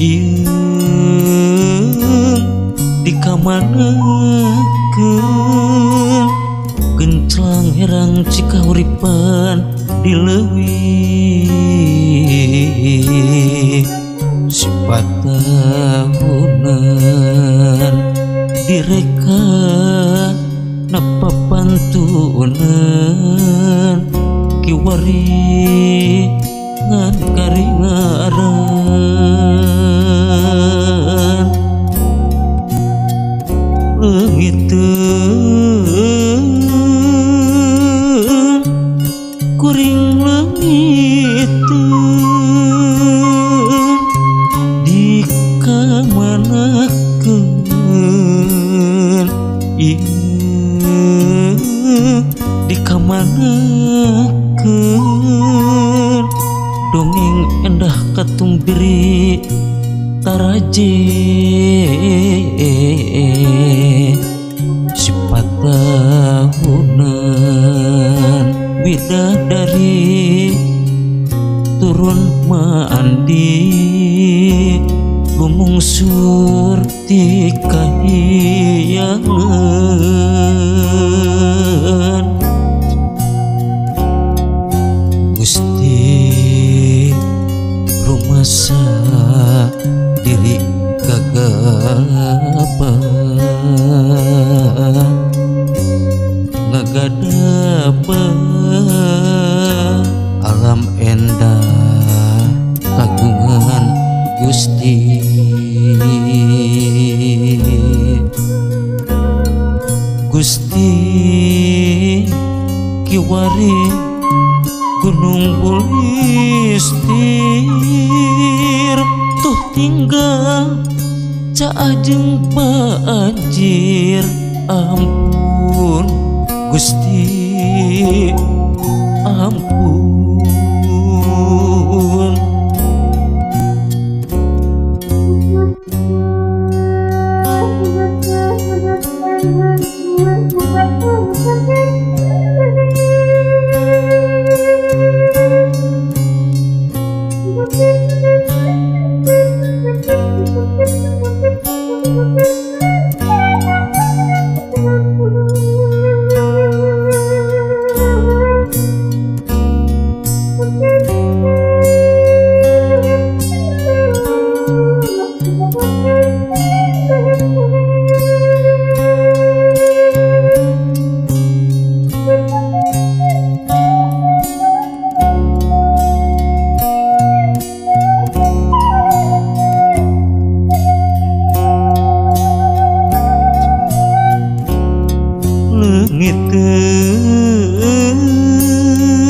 Ieu dikamanakeun genclang herang cikahuripan di leuwih sifat tahunan direka napapantunan kiwari ngan karingaran leungiteun kuring leungiteun dikamanakeun ieu dikamanakeun dongeng endah katumbiri taraje sifat tahunan widadari turun mandi gumungsur ti kahiyangan. Gusti rumasa diri gagabah ngagadabah alam endah kagungan Gusti. Gusti kiwari gunung bulistir tuh tinggal caajeng banjir. Ampun Gusti ampun.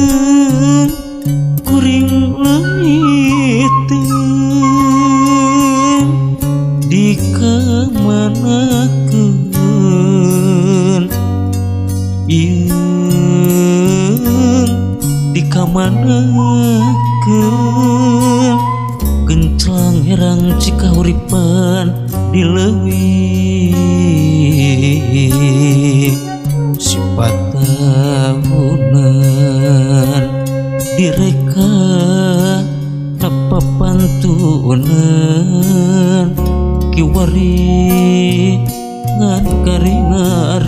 Leungiteun kuring leungiteun dikamanakeun ieu dikamanakeun genclang herang cikahuripan di leuwih sifat tahunan direka napapantunan kiwari ngan karingaran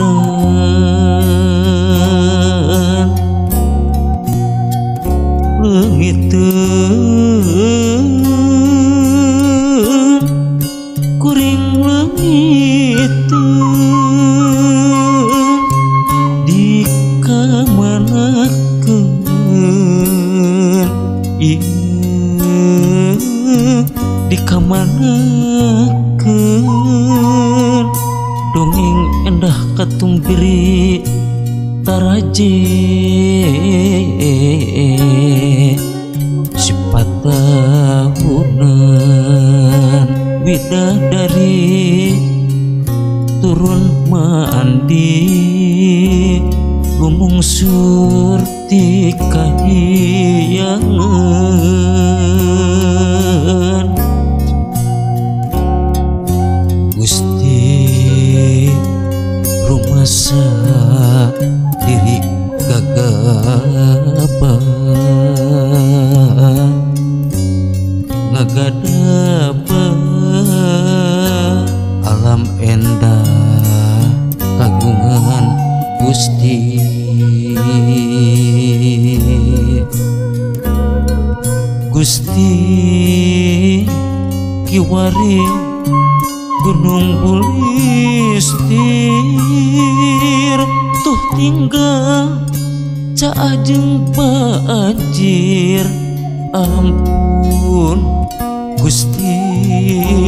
leungiteun kuring leungiteun dikamanakeun ieu dikamanakeun dongeng endah katumbiri taraje sifat tahunan widadari turun mandi gumungsur ti kahiyangan. Gusti rumasa diri gagabah. Kiwari gunung bulistir tuh tinggal caajeng banjir. Ampun Gusti.